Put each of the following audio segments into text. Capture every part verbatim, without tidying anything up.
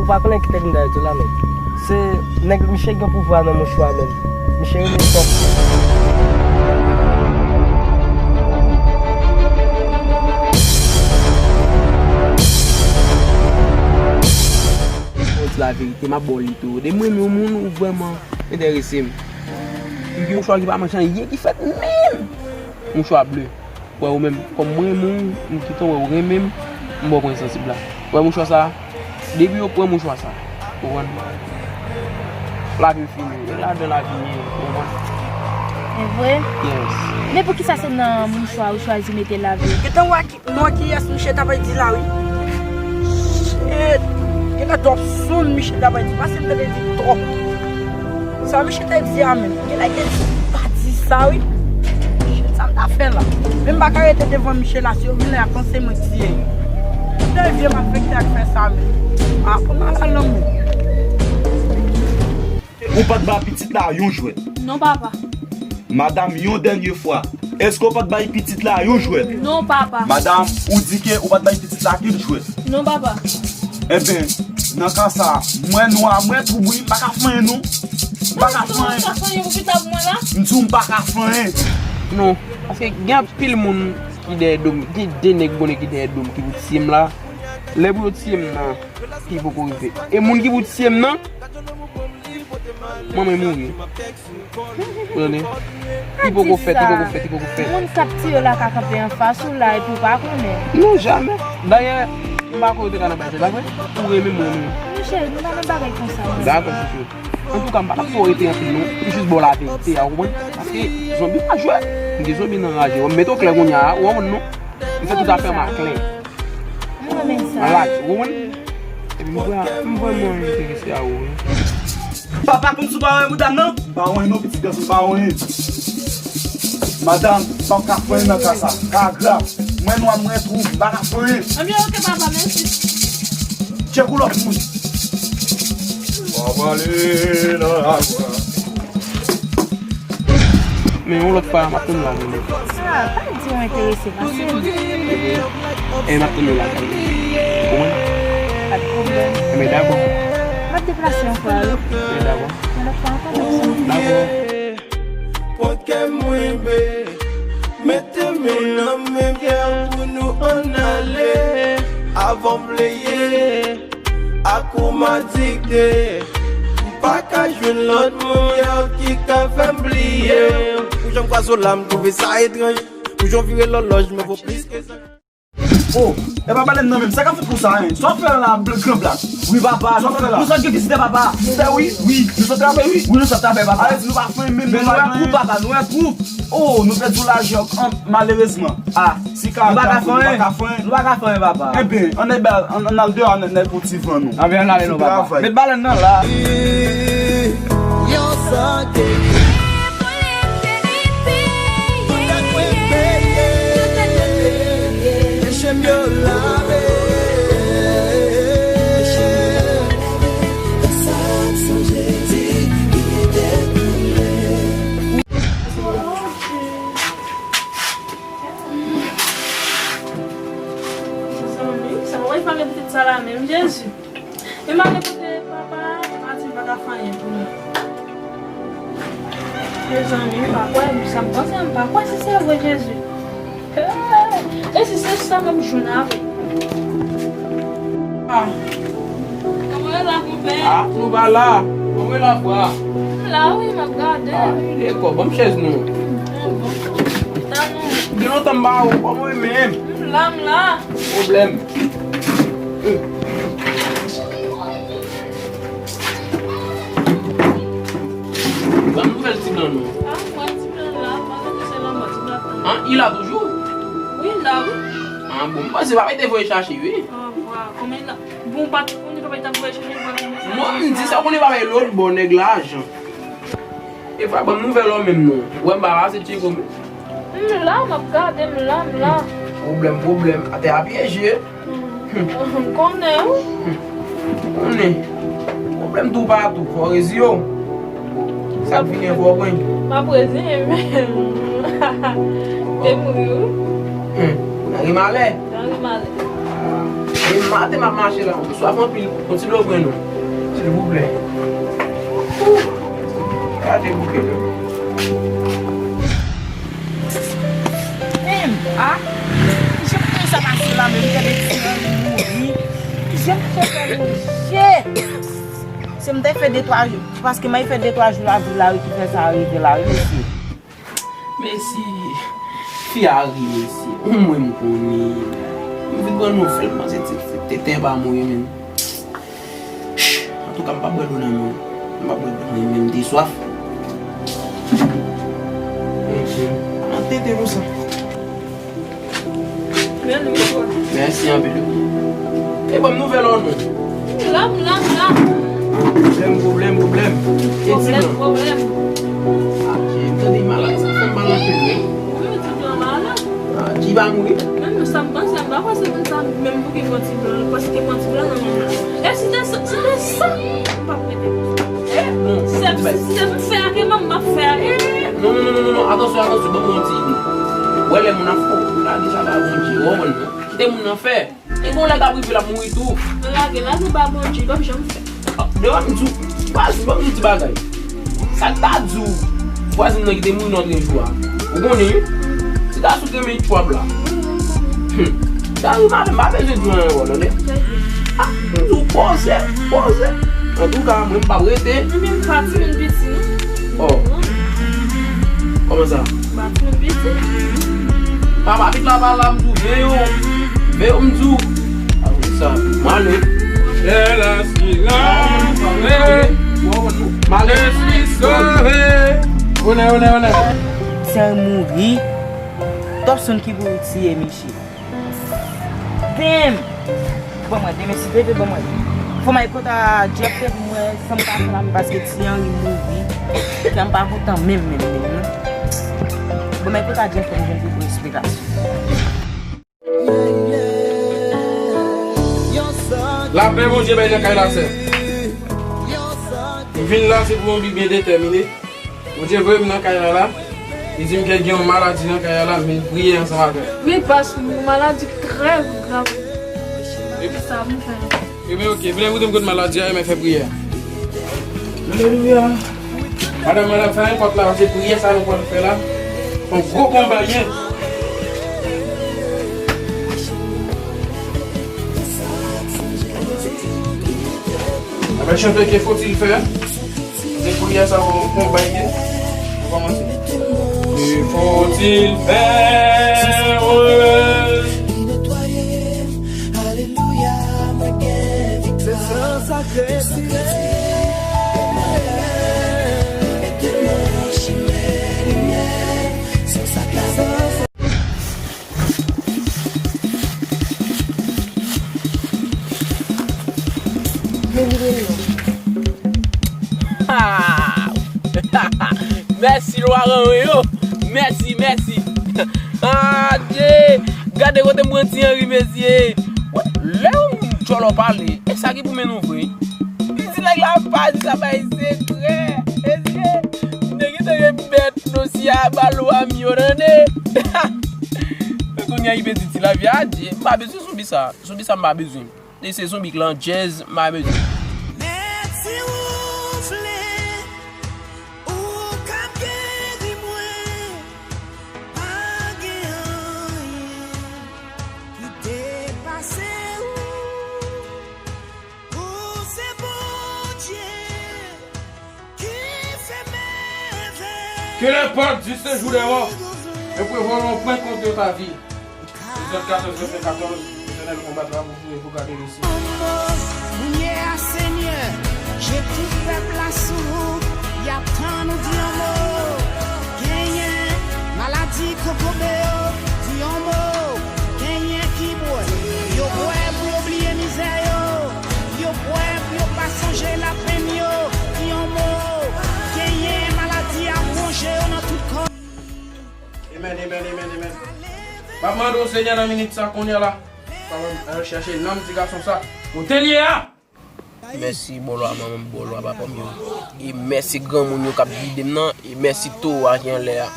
Pa konnen ki tèt m ta di w la, men se nèg, misye gen pouvwa nan mouchwa, men misye rele Top. Pou di laverite, m ap ba w li tou. Depi m renmen yon moun, ou vrèman enterese m. M gen yon mouchwa ki pa manke anyen ki fèt menm. Mouchwa ble. Wè ou menm, kòm mwen renmen w, m kite w wè ou renmen m, m ba w pwen sansib la. Wè mouchwa sa, depi yo pran mouchwa sa, ou konprann? Lavi m fini, e ladan lavi m ye, ou konprann? E vre? Yes. Men poukisa se nan mouchwa ou chwazi mete lavi w? Gentan wè ki, non, kiyès misye t ap di la, wi. Shit. Gentan twòp sonn misye t ap di, paske m tande di twòp. Sa misye te di a menm. Genlè te di pa di sa wi. Shit, sa m ta fè la? Men m pa ka rete devan misye la, si yo vin la y ap panse mwen tiye yo. Tout de vye m ap fè ki t ap fè sa menm. A pou m al alanmou. Ou pa t ba pitit la yon jwèt? Non, papa. Madanm, yon dènye fwa, èske w pa t bay pitit la yon jwèt? Non, papa. Madanm, ou di ke ou pa t bay pitit la kèk jwèt? Non, papa. Enben, nan ka sa, mwen nwa, mwen twoub wi, m pa ka fè anyen non. M pa ka fè anyen. Ou pa ka fè anyen pou pitit la pou mwen la? M di w m pa ka fè anyen. Non, paske gen anpil moun ki dèyè do m, gen de nèg konnen ki dèyè do m ki pou tiye m la. Lè pou yo tiye m nan, ki poko rive. E moun ki pou tiye m nan, manman mouri. Ou tande? Li poko fèt, li poko fèt, li poko fèt. Moun k ap tiye w la ka kanpe anfas ou la epi w pa konnen. Non, jamè. Dayè, m pa kwè w te ka nan bagay sa, pa vre? Ou renmen moun ou. Monchè, m pa nan bagay konsa, mwen. Dakò, chouchou. Antouka, m pa t ap twò rete anpil, non. M jis ba w laverite a, ou konprann? Paske zonbi pa jwèt. M gen zonbi nan raje. W ap mete w klè kounye a, ou konprann, non? M fè tout afè m aklè. M renmen sa. Anlaj, ou konprann? Epi m vrè-, m vrèman enterese a ou, wi. Papa, kòmsi w pa wè madanm nan? M pa wè non, pitit gason, m pa wè. Madanm, m pa ka fè anyen nan ka sa. Ka grav. Mwen nwa, mwen twoub, m pa ka fè anyen. Ebyen, oke, papa, mèsi. Tchèk ou lòt moun. Papa, ale nan lagwa. Men yon lòt fwa, m ap tann la, vini. Ah, pa di w enterese, pase m. E m ap tann la, vini. Ou konprann? Pa de pwoblèm. Enben, dakò. M ap deplase yon fwa, wi. Enben, dakò. Yon lòt fwa ankò, dakò. Dakò. Pran kè m renmen, mete men nan men Pierre pou nou ann ale. Avan m bliye, ak ou m adikte. M pa ka jwenn lòt moun, Pierre, ki ka fè m bliye. Pou jan m kwaze w la, m twouve sa etranj. Pou jan w vire lòlòj, mwen vo plis ke sa. Oh, e pa pale m nan menm. Sa k ap fèt konsa, en? Sa w ap fè la, bl-, gran blak? Wi, papa, sa w ap fè la? Nou sot gen vizitè, papa. Vizitè, wi. Wi, nou sot travay, wi. Wi, nou sot travay, papa. Alèz, nou pa fè menm. Men nou wè kou, papa, nou wè kou. Oh, nou pèdi yon lajan, an, malerezman. Ah, si ka, nou pa ka fè anyen. Nou pa ka fè anyen, papa. Enben, ann al, ann, ann al deyò, ann, ann al pran ti van, nou. Anben, ann ale, non, papa. Met balèn nan la. Yon sante. Mezanmi, sa mwen pale pitit sa la menm, Jezi. E m ale kote papa, papa di m pa ka fè anyen pou mwen. Mezanmi, m pa kwè, sa m panse, m pa kwè si se vre, Jezi. E si se sa menm jwenn avè. Ah. Kòman w ye la, konpè? Ah, nou pa la. Kòman w ye la, bra? M la, wi, m ap gade. Ah, li dekò. Ban m chèz nou. Bon. Talon. Gen lontan m pa wè w, kòman w ye menm? M la, m la. Pwoblèm. Ban m nouvèl ti blan nou. Ah, m wè ti blan la, m pa konn se lanmò ti blan. Ah, li la toujou? Wi, li la, wi. Ah, bon, m panse papa te voye chache, wi. Ah, wa, kòman li la? Bon, pa t konn li papa t ap voye chache, li pa konn sa. Non, m di sa, konnen papa e lòt bò, nèg lajan. E pa ban m nouvèl ou menm non. Ou wè m pa pase tcheko menm. M la, m ap gade, m la, m la. Pwoblèm, pwoblèm. Atè a pyeje. M konnen, wi. Konnen. Pwoblèm toupatou, fò w reziye w. Sa k vini an fò w pran. M ap reziye m. Te mouri, wi. Nan ri malè. Nan ri malè. E maten m ap mache la, m swaf anpil. Yon ti dlo pou mwen non. Silvouplè. Ooh. Gade bouke dlo. Menm, a? Kijan pou sa pase la menm? Gade ti Henry mouri. Kijan pou fè mouri? Se m te fè de twa jou, paske m fè de twa jou la, vil la, wi, ki fè sa rive la, wi, mesye. Mesi, fi a ri, mesi. Ou mwen m konnen. M vin pran nouvèl, panse ti tete pa mouri menm. Antouka, m pa bwè dlo nan men. M pa bwè dlo nan men, m te swaf. Nan tete konsa. Mèsi anpil. E ban m nouvèl ou non. La m la, m la. Pwoblèm, pwoblèm, pwoblèm. E ti blan. Pwoblèm, pwoblèm. Ah, m tande malad, sa fè m mal anpil wi. Wi, ti blan malad. Ah, ki pa mouri? Menm sa m panse, m pa panse moun sa menm pou ki pran ti blan, paske pran ti blan nan men. E si te sa, si te sa, m p ap rete. Eh, non, se, se, se pou fè ak manman m ap fè ak. Non, non, non, non, non, non, atansyon, atansyon, ban mwen yon ti ide. Wè lè moun ap fè w, lage sa ba Bondye, ou konprann non? Kite moun nan fè. E gon lè k ap rive l ap mouri tou. Lage, lage ba Bondye, l p ap janm fè. Ah, devan m di w, vwazin, ban m yon ti bagay. Sa k ta di w, vwazin nan ki te mouri nan lòt jou a? Ou konnen wi. Ti gason ki renmen twòp la. Hmm. Sa rive avè m, m pa bezwen di w anyen, ou konnen. Ah, m di w poze, poze. Antouka, mwen m p ap rete. Mwen menm pa timoun piti, non. Oh. Kòman sa? M pa timoun piti. Papa, vit la, pa la, m di w, veye w. Veye w, m di w. Ah, sa, m ale. Lè la, si la, m ale. Je suis sauvé. Onè, onè, onè. Sa mouri. Topson ki pou tiye misye. Damn! Ban mwen, demen si bebe, ban mwen. Fò m al kot a Jeff te pou mwen, sa m ka fè la, men paske ti Henry mouri. Kè m pa kontan menm, menm, menm, non. Ban mwen kot a Jeff pou m jwenn pi bon esplikasyon. Lapè Bondye bay nan kay la, sè. M vin la, se pou yon bi byen detèmine. Bondye voye m nan kay la la. Li di m ke gen yon maladi nan kay la la, m vin priye ansanm avè l. Wi, pas, yon maladi trè grav. E sa pou fè. Ebyen, oke, vle koute m kot maladi a, e men fè priyè. Alelouya. Madanm, madanm, fè nenpòt la, se priyè sa nou pral fè la. Se yon gwo konba, ye. Apre chante, que faut-il faire? Se priyè sa ou konn bay gen. Nou kòmanse. Que faut-il faire? Alelouya, mwen gen viktwa. Se san sakre sirè. Mete mwen nan chimen limyè. Se sa k la. Ah! Mèsi, lwa ranyon yo. Mèsi, mèsi. Ah, Dye. Gade kote m pran ti Henry, mesye. Lè yon moun djòlò pale, e sa ki pou mennen w vre. M di nèg la pa di sa bay sekrè. Mesye, m te gentan repèt dosye a ba lwa m yo, tande. Men kounye a, li pèdi ti lavi a, Dye. M pa bezwen zonbi sa. Zonbi sa, m pa bezwen. E se zonbi k lan djèz, m pa bezwen. Men si ou vle, ou ka geri mwen. Pa gen anyen ki depase ou. Ou se Bondye ki fè mèvèy. Que les portes du séjour des morts ne prévaudront point contre ta vie. Exode quatorze, verset quatorze, Letènèl konbat la pou ou e pou gade lesi. Kounye a, Senyè, je tout pèp la sou ou, y ap tann ou di yon mo. Genyen maladi kokobe yo, di yon mo. Genyen ki bwè, yo bwè pou yo bliye mizè yo. Yo bwè pou yo pa sonje lapenn yo, di yon mo. Genyen maladi ap wonje yo nan tout kò. Amen, amen, amen, amen. M ap mande w, Senyè, nan minit sa kounye a la, papa m al chèche nanm ti gason sa. Kote l ye a? Mèsi, bò lwa manman m, bò lwa papa m yo. E mèsi granmoun yo k ap gide m nan. E mèsi towo a ki anlè a.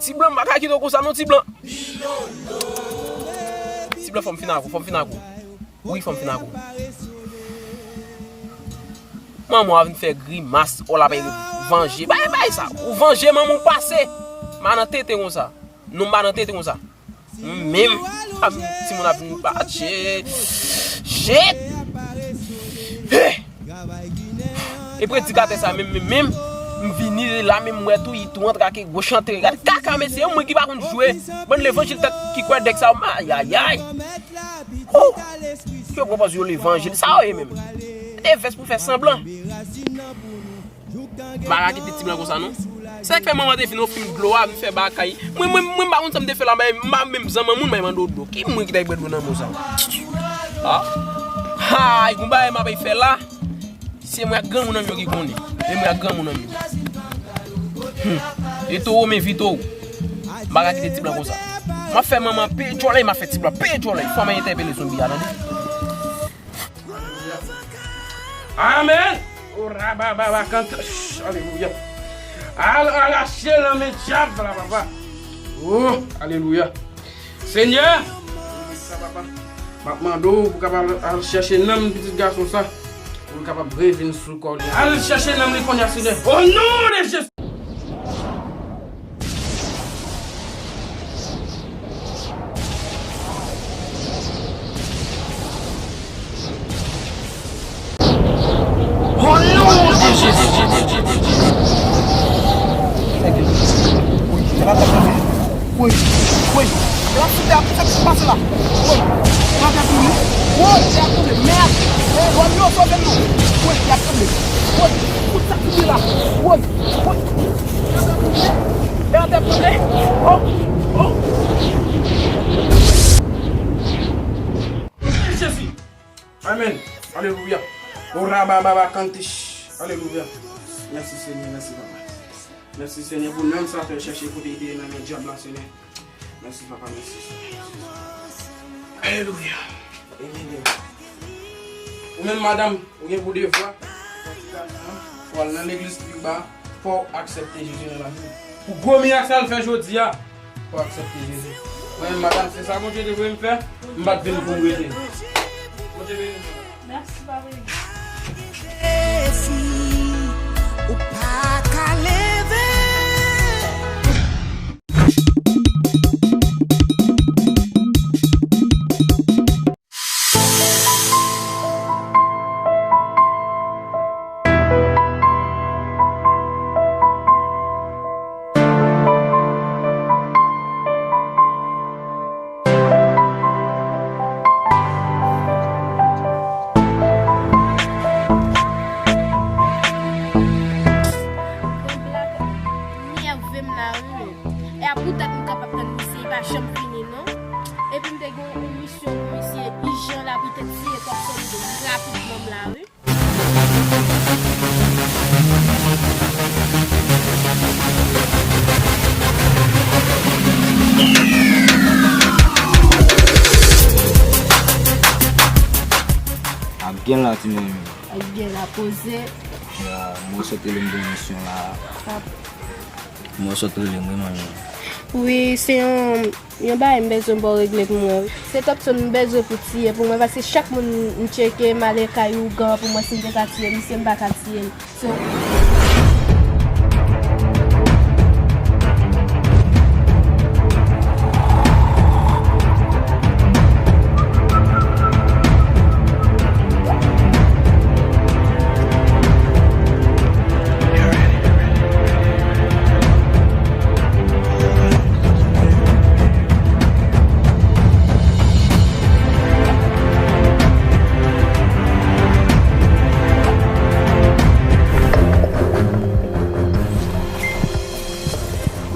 Ti blan, m pa ka kite w konsa non, ti blan. Blan, fò m fin ak ou, fò m fin ak ou. Wi, fò m fin ak ou. Manman w a vin fè grimas, o l ap vanje. Bay, bay sa. Ou vanje, manman w pase. M a nan tete konsa. Non, m pa nan tete konsa. Mwen menm, a, timoun ap vin bat. Shit. Shit. Hey. E predikatè sa menm, menm, menm, m vini la, menm m wè tou, li tou antre ak gwo chante. Gade kaka, mesye, mwen ki pa konn jwe. Bann levanjil tèt ki kwè dèk sa, ayayay. Oh! Yo pran pòz yo levanjil, sa yo ye menm. Mete vès pou fè sanblan. M pa ka kite ti blan konsa non. Se sa k fè manman te vin ofri m dlo a, vin fè bagay. Mwen, mwen, mwen m pa konn sa m te fè la, men m pa menm zanman moun, mwen mande w dlo. Ki mwen ki ta bwè dlo nan moun sa? Ah. Ha, e gon bagay m ap fè la. Se mwen ak granmoun nan yo ki konnen. E mwen ak granmoun nan yo. Hmm. E towo men vito. M pa ka kite ti blan konsa. M ap fè manman peye djòlèy, m ap fè ti blan peye djòlèy. Fò mwen entèpele zonbi a, tande. Amèn. Orabababakanta. Alelouya. Al arache nan men dyab la, papa. Oh, alelouya. Senyè, m ap mande w pou w kapab al chèche nanm pitit gason sa, pou l kapab revin sou kò li. Al chèche nanm li kounye a, Senyè. O non de Jezi. O non de Jezi. Woy, woy, woy. L ap fout ap, sa k pase la? Woy, l ap ap tounen. Woy, l ap tounen. Mèd. Woy, yo sove nou. Woy, l ap tounen. Woy, fout sa tounen la. Woy, woy. L ap tounen. Oh, oh. Jezi. Amèn. Alelouya. Orabababa kantish. Alelouya. Mèsi Senyè, mèsi Papa. Mèsi Senyè pou nanm sa fè chèche kote li te ye nan men dyab la, Senyè. Mèsi Papa, mèsi Senyè. Alelouya. Amen. Ou menm madanm, ou gen pou devwa pou al nan legliz pi ba. Fò w aksepte Jezi nan lavi w. Pou gwo mirak sa l fè jodi a, fò w aksepte Jezi. Mwen menm, madanm, se sa Bondye te voye m fè, m pa t vin pou m rete. Bondye beni w. Mèsi, papa. Ou pa ka leve. Gon blak nève m la, wi, men. E a poutèt m kapab tann misye, li pa janm fini, non. Epi m te gen yon misyon pou misye, ijan la, poutèt siye kòb sòldo rapidman m la, wi. Ap gen la, ti manmi. Ap gen la, poze. Ya, mwen sot rele m pou misyon la. Ap. Mwen sot rele m, wi, manmi. Wi, se yon Yon bagay m bezwen ba w regle pou mwen, wi. Se Topson m bezwen pou tiye pou mwen, paske chak moun m tcheke, m ale kay ougan pou mwen, si m te ka tiye misye, m pa ka tiye l. So,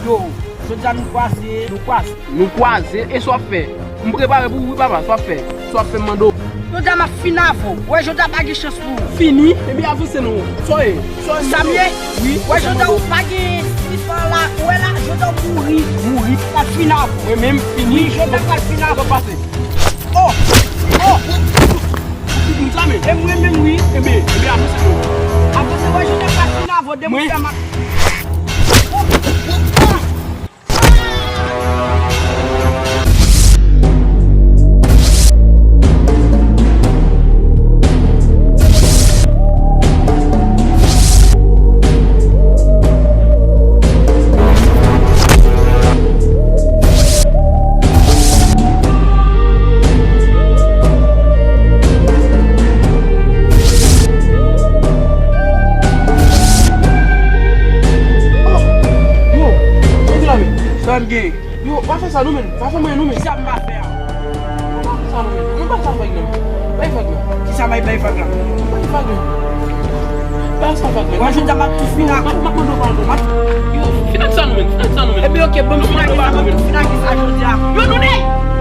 Yo, jodi a nou kwaze, nou kwaze. Nou kwaze, e sa w ap fè? M prepare pou ou, wi, papa, sa w ap fè? Sa w ap fè, m mande w. Jodi a m ap fin avè w. Wè, jodi a pa gen chans pou ou. Fini? Ebyen, avanse non. Sa w ye? Sa w ye, m mande w. Sa m ye? Wi, wè, jodi a ou pa gen slipan la. Ou wè la, jodi a ou mouri. Mouri? M ap fin avè w. Mwen menm, fini. Wi, jodi a m pral fin avè w. Sa w ap pase? Oh! Oh! Tout moun sa, men. E mwen menm, wi. Ebyen, ebyen, avanse non. Avanse, wè, jodi a m pral fin avè w. Demen m fè m ap. Oh! Oh! Ah! Ah! Pa fè sa non, men. Pa fè mwen non, men. Sa m pa fè a. Pa fè sa non, men. Mwen pa sa fè non. Bay fag non. Ki sa bay bay fag la? Bay fag non. Bay sa fag non. Mwen jodi a m ap tou fin ak ou. M ap mande w padon. M ap... Yo, fin ak sa non, men. Fin ak sa non, men. Ebyen, oke, bon, m fin ak sa, m ap tou fin ak sa jodi a. Yo, nou nèg!